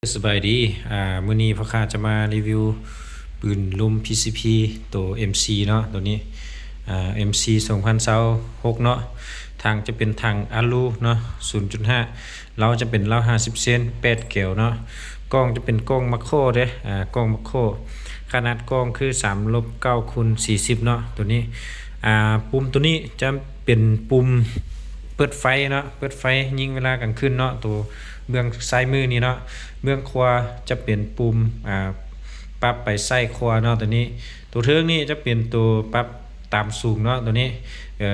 ສະບາຍດີ ອາ ມື້ນີ້ພໍ່ຄ້າຈະມາຣີວິວປືນລົມ ພີຊີພີ ໂຕເອັມຊີເນາະ ໂຕນີ້ ອາ ເອັມຊີ ສອງພັນຊາວຫົກເນາະ ຖັງຈະເປັນຖັງອາລູເນາະ ສູນຈຸດຫ້າ ເລົາຈະເປັນເລົາຫ້າສິບເຊັນ ແປດແກວເນາະ ກ້ອງຈະເປັນກ້ອງມາໂຄເດ້ ອາ ກ້ອງມາໂຄ ຂະໜາດກ້ອງຄືສາມລົບເກົ້າຄູນສີ່ສິບເນາະ ໂຕນີ້ ອາ ປຸ່ມໂຕນີ້ຈະ ເປັນປຸ່ມເປີດໄຟເນາະ ເປີດໄຟຍິງເວລາກາງຄືນເນາະ ໂຕເບື້ອງຊ້າຍມືນີ້ເນາະ ເບື້ອງຂວາຈະເປັນປຸ່ມ ອາ ປັບໄປຊ້າຍຂວາເນາະ ໂຕນີ້ ໂຕເທິງນີ້ຈະເປັນໂຕປັບຕ່ຳສູງເນາະ ໂຕນີ້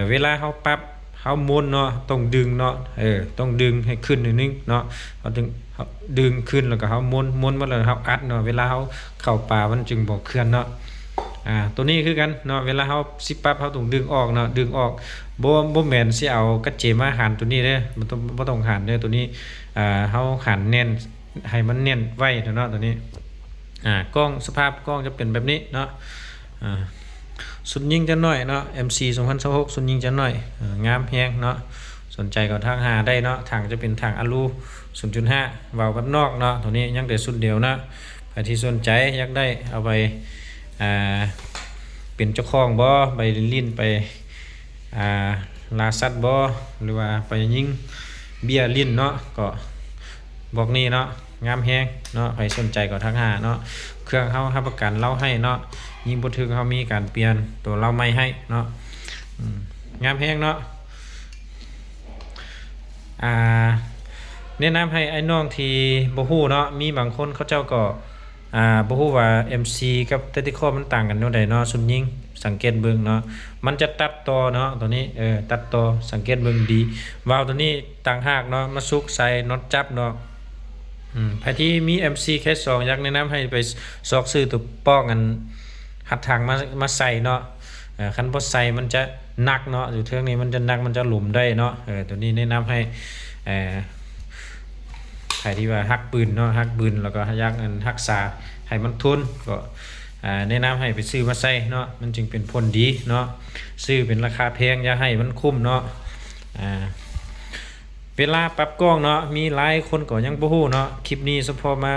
ເວລາເຮົາປັບ ເຮົາໝູນເນາະ ຕ້ອງດຶງເນາະ ເອີ ຕ້ອງດຶງໃຫ້ຂຶ້ນໜ້ອຍໜຶ່ງເນາະ ເຮົາດຶງ ເຮົາດຶງຂຶ້ນ ແລ້ວກໍເຮົາໝູນ ໝູນໝົດແລ້ວເຮົາອັດເນາະ ເວລາເຮົາເຂົ້າປ່າມັນຈຶ່ງບໍ່ເຄື່ອນເນາະ ອາ ໂຕນີ້ຄືກັນເນາະ ເວລາເຮົາຊິປັບ ເຮົາຕ້ອງດຶງອອກເນາະ ດຶງອອກ ບໍ່ ບໍ່ແມ່ນຊິເອົາກະເຈມາຫັນໂຕນີ້ເດີ ບໍ່ຕ້ອງ ບໍ່ຕ້ອງຫັນເດີ ໂຕນີ້ ອາ ເຮົາຫັນແໜ້ນ ໃຫ້ມັນແໜ້ນໄວ້ເນາະ ໂຕນີ້ ອາ ກ້ອງ ສະພາບກ້ອງຈະເປັນແບບນີ້ເນາະ ອາ ຊຸດຍິງຈະໜ້ອຍເນາະ ເອັມຊີ ສອງພັນຊາວຫົກ ຊຸດຍິງຈະໜ້ອຍ ອາ ງາມແຮງເນາະ ສົນໃຈກໍທັກຫາໄດ້ເນາະ ຖັງຈະເປັນຖັງອາລູ ສູນຈຸດຫ້າ ເວົ້າແບບນອກເນາະ ໂຕນີ້ຍັງແຕ່ຊຸດດຽວເນາະ ໃຜທີ່ສົນໃຈຢາກໄດ້ເອົາໄປ ອາ ເປັນເຈົ້າຂອງບໍ ໄປຫຼິ້ນໄປ ອາ ລ່າສັດບໍ ຫຼືວ່າໄປຍິງເບ້ຍຫຼິ້ນເນາະ ກໍບອກນີ້ເນາະ ງາມແຮງເນາະ ໃຜສົນໃຈກໍທັກຫາເນາະ ເຄື່ອງເຮົາຮັບປະກັນເລົາໃຫ້ເນາະ ຍິງບໍ່ຖືກເຮົາມີການປ່ຽນໂຕເລົາໃໝ່ໃຫ້ເນາະ ອືມ ງາມແຮງເນາະ ອາ ແນະນຳໃຫ້ອ້າຍນ້ອງທີ່ບໍ່ຮູ້ເນາະ ມີບາງຄົນເຂົາເຈົ້າກໍ ອາ ບໍ່ຮູ້ວ່າເອັມຊີກັບແທັກຕິຄໍມັນຕ່າງກັນແນວໃດເນາະ ຊຸດຍິງ ສັງເກດເບິ່ງເນາະ ມັນຈະຕັດຕໍ່ເນາະ ໂຕນີ້ ເອີ ຕັດຕໍ່ ສັງເກດເບິ່ງດີ ວາວໂຕນີ້ຕ່າງຫາກເນາະ ມາສຸກໃສ່ນັອດຈັບເນາະ ອືມ ໃຜທີ່ມີເອັມຊີເຄສອງ ຢາກແນະນຳໃຫ້ໄປຊອກຊື້ໂຕປ່ອງອັນຮັດຖັງມາ ມາໃສ່ເນາະ ເອີ ຄັນບໍ່ໃສ່ມັນຈະໜັກເນາະ ຢູ່ເທິງນີ້ມັນຈະໜັກ ມັນຈະຫຼົມໄດ້ເນາະ ເອີ ໂຕນີ້ແນະນຳໃຫ້ ເອີ ໃຜທີ່ວ່າຮັກປືນເນາະ ຮັກປືນ ແລ້ວກໍຢາກອັນຮັກສາໃຫ້ມັນທົນ ກໍ ອາ ແນະນຳໃຫ້ໄປຊື້ມາໃສ່ເນາະ ມັນຈຶ່ງເປັນຜົນດີເນາະ ຊື້ເປັນລາຄາແພງ ຢ່າໃຫ້ມັນຄຸ້ມເນາະ ອາ ເວລາປັບກ້ອງເນາະ ມີຫຼາຍຄົນກໍຍັງບໍ່ຮູ້ເນາະ ຄລິບນີ້ສະເພາະມາ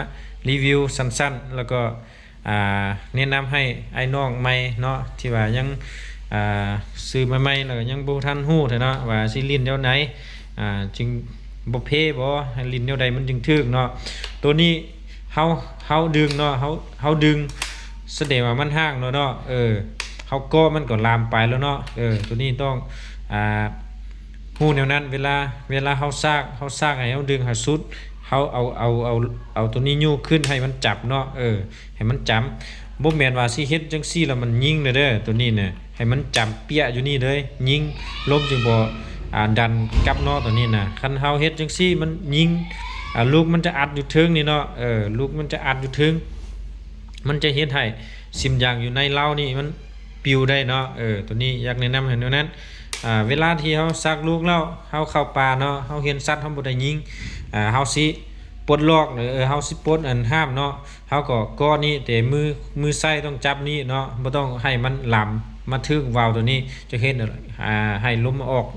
ຣີວິວສັ້ນໆ ແລ້ວກໍ ອາ ແນະນຳໃຫ້ອ້າຍນ້ອງໃໝ່ເນາະ ທີ່ວ່າຍັງ ອາ ຊື້ໃໝ່ໆ ແລ້ວກໍຍັງບໍ່ທັນຮູ້ເທື່ອເນາະ ວ່າຊິຫຼິ້ນແນວໃດ ອາ ຈຶ່ງບໍ່ເພບໍ ໃຫ້ຫຼິ້ນແນວໃດມັນຈຶ່ງຖືກເນາະ ໂຕນີ້ເຮົາ ເຮົາດຶງເນາະ ເຮົາ ເຮົາດຶງ ສະແດງວ່າມັນຫ່າງແລ້ວເນາະ ເອີ ເຮົາເກາະມັນກໍລາມໄປແລ້ວເນາະ ເອີ ໂຕນີ້ຕ້ອງ ອາ ຮູ້ແນວນັ້ນ ເວລາ ເວລາເຮົາຊາກ ເຮົາຊາກໃຫ້ເຮົາດຶງໃຫ້ສຸດ ເຮົາເອົາ ເອົາ ເອົາ ເອົາໂຕນີ້ຍູ້ຂຶ້ນໃຫ້ມັນຈັບເນາະ ເອີ ໃຫ້ມັນຈຳ ບໍ່ແມ່ນວ່າຊິເຮັດຈັ່ງຊີ້ແລ້ວມັນຍິງເດີ ໂຕນີ້ນະ ໃຫ້ມັນຈຳປຽຢູ່ນີ້ເລີຍ ຍິງ ລົມຈຶ່ງບໍ່ ອາ ດັນກັບເນາະ ໂຕນີ້ນະ ຄັນເຮົາເຮັດຈັ່ງຊີ້ມັນຍິງ ອາ ລູກມັນຈະອັດຢູ່ເທິງນີ້ເນາະ ເອີ ລູກມັນຈະອັດຢູ່ເທິງ ມັນຈະເຮັດໃຫ້ຊິມຢາງຢູ່ໃນເລົານີ້ມັນປິວໄດ້ເນາະ ເອີ ໂຕນີ້ຢາກແນະນຳໃຫ້ແນວນັ້ນ ອາ ເວລາທີ່ເຮົາຊາກລູກແລ້ວ ເຮົາເຂົ້າປ່າເນາະ ເຮົາເຫັນສັດເຮົາບໍ່ໄດ້ຍິງ ອາ ເຮົາຊິປົດລອກ ເອີ ເຮົາຊິປົດອັນຫ້າມເນາະ ເຮົາກໍເກາະນີ້ແຕ່ມື ມືຊ້າຍຕ້ອງຈັບນີ້ເນາະ ບໍ່ຕ້ອງໃຫ້ມັນລາມມາຖືກວາວໂຕນີ້ ຈະເຮັດ ອາ ໃຫ້ລົມອອກ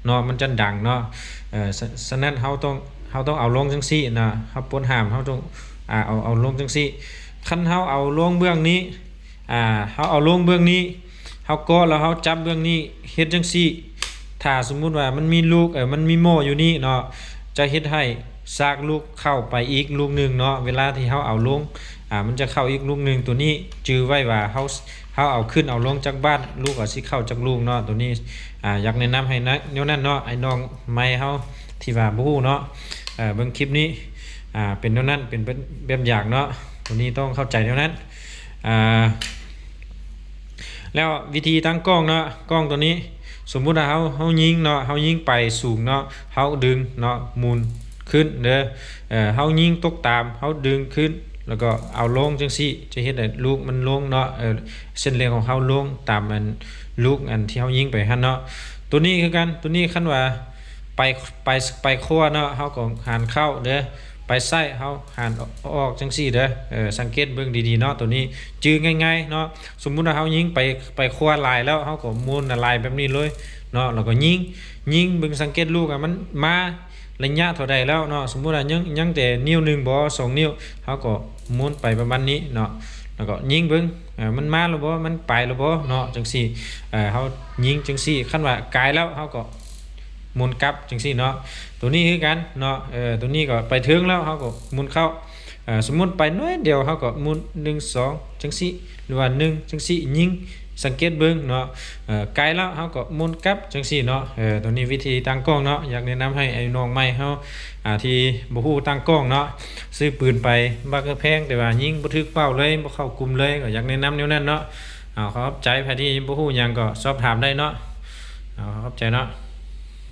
ເນາະ ມັນຈະດັງເນາະ ເອີ ສະ ສະນັ້ນເຮົາຕ້ອງ ເຮົາຕ້ອງເອົາລົງຈັ່ງຊີ້ນະ ເຮົາປົດຫ້າມ ເຮົາຕ້ອງ ອາ ເອົາ ເອົາລົງຈັ່ງຊີ້ ຄັນເຮົາເອົາລົງເບື້ອງນີ້ ອາ ເຮົາເອົາລົງເບື້ອງນີ້ ເຮົາເກາະແລ້ວເຮົາຈັບເບື້ອງນີ້ ເຮັດຈັ່ງຊີ້ ຖ້າສົມມຸດວ່າມັນມີລູກ ເອີ ມັນມີໝໍ້ຢູ່ນີ້ເນາະ ຈະເຮັດໃຫ້ຊາກລູກເຂົ້າໄປອີກລູກໜຶ່ງເນາະ ເວລາທີ່ເຮົາເອົາລົງ ອາ ມັນຈະເຂົ້າອີກລູກໜຶ່ງ ໂຕນີ້ຈື່ໄວ້ວ່າເຮົາ ເຮົາເອົາຂຶ້ນເອົາລົງຈັກບາດ ລູກກໍຊິເຂົ້າຈັກລູກເນາະ ໂຕນີ້ ອາ ຢາກແນະນຳໃຫ້ນະ ແນວນັ້ນເນາະ ອ້າຍນ້ອງໃໝ່ເຮົາທີ່ວ່າບໍ່ຮູ້ເນາະ ເອີ ເບິ່ງຄລິບນີ້ ອາ ເປັນແນວນັ້ນ ເປັນແບບ ແບບຢ່າງເນາະ ໂຕນີ້ຕ້ອງເຂົ້າໃຈແນວນັ້ນ ອາ ແລ້ວວິທີຕັ້ງກ້ອງເນາະ ກ້ອງໂຕນີ້ ສົມມຸດວ່າເຮົາ ເຮົາຍິງເນາະ ເຮົາຍິງໄປສູງເນາະ ເຮົາດຶງເນາະ ໝູນຂຶ້ນເດີ ເອີ ເຮົາຍິງຕົກຕາມ ເຮົາດຶງຂຶ້ນ ແລ້ວກໍເອົາລົງຈັ່ງຊີ້ ຈະເຮັດໃຫ້ລູກມັນລົງເນາະ ເອີ ເສັ້ນເລັງຂອງເຮົາລົງຕາມອັນ ລູກອັນທີ່ເຮົາຍິງໄປຫັ້ນເນາະ ໂຕນີ້ຄືກັນ ໂຕນີ້ຄັນວ່າໄປ ໄປ ໄປຂວາເນາະ ເຮົາກໍຫັນເຂົ້າເດີ ໄປຊ້າຍເຮົາຫັນອອກຈັ່ງຊີ້ເດີ ເອີ ສັງເກດເບິ່ງດີໆເນາະ ໂຕນີ້ຈື່ງ່າຍໆເນາະ ສົມມຸດວ່າເຮົາຍິງໄປ ໄປຂວາຫຼາຍແລ້ວ ເຮົາກໍໝູນຫຼາຍແບບນີ້ເລີຍເນາະ ແລ້ວກໍຍິງ ຍິງເບິ່ງ ສັງເກດລູກ ອາ ມັນມາ ໄລຍະເທົ່າໃດແລ້ວເນາະ ສົມມຸດວ່າຍັງ ຍັງແຕ່ນິ້ວໜຶ່ງບໍ ສອງນິ້ວ ເຮົາກໍໝູນໄປປະມານນີ້ເນາະ ແລ້ວກໍຍິງເບິ່ງ ເອີ ມັນມາແລ້ວບໍ ມັນໄປແລ້ວບໍເນາະ ຈັ່ງຊີ້ ເອີ ເຮົາຍິງຈັ່ງຊີ້ ຄັນວ່າກາຍແລ້ວ ເຮົາກໍໝູນກັບຈັ່ງຊີ້ເນາະ ໂຕນີ້ຄືກັນເນາະ ເອີ ໂຕນີ້ກໍໄປເທິງແລ້ວ ເຮົາກໍໝູນເຂົ້າ ເອີ ສົມມຸດໄປໜ້ອຍດຽວ ເຮົາກໍໝູນໜຶ່ງ ສອງ ຈັ່ງຊີ້ ຫຼືວ່າໜຶ່ງ ຈັ່ງຊີ້ ຍິງ ສັງເກດເບິ່ງເນາະ ເອີ ກາຍແລ້ວເຮົາກໍໝູນກັບຈັ່ງຊີ້ເນາະ ເອີ ໂຕນີ້ວິທີຕັ້ງກ້ອງເນາະ ຢາກແນະນຳໃຫ້ໄອ້ນ້ອງໃໝ່ເຮົາ ອ່າ ທີ່ບໍ່ຮູ້ຕັ້ງກ້ອງເນາະ ຊື້ປືນໄປບັກແພງ ແຕ່ວ່າຍິງບໍ່ຖືກເປົ້າເລີຍ ບໍ່ເຂົ້າກຸ່ມເລີຍ ກໍຢາກແນະນຳແນວນັ້ນເນາະ ເອົາ ຂອບໃຈ ໃຜທີ່ບໍ່ຮູ້ຫຍັງກໍສອບຖາມໄດ້ເນາະ ເອົາ ຂອບໃຈເນາະ.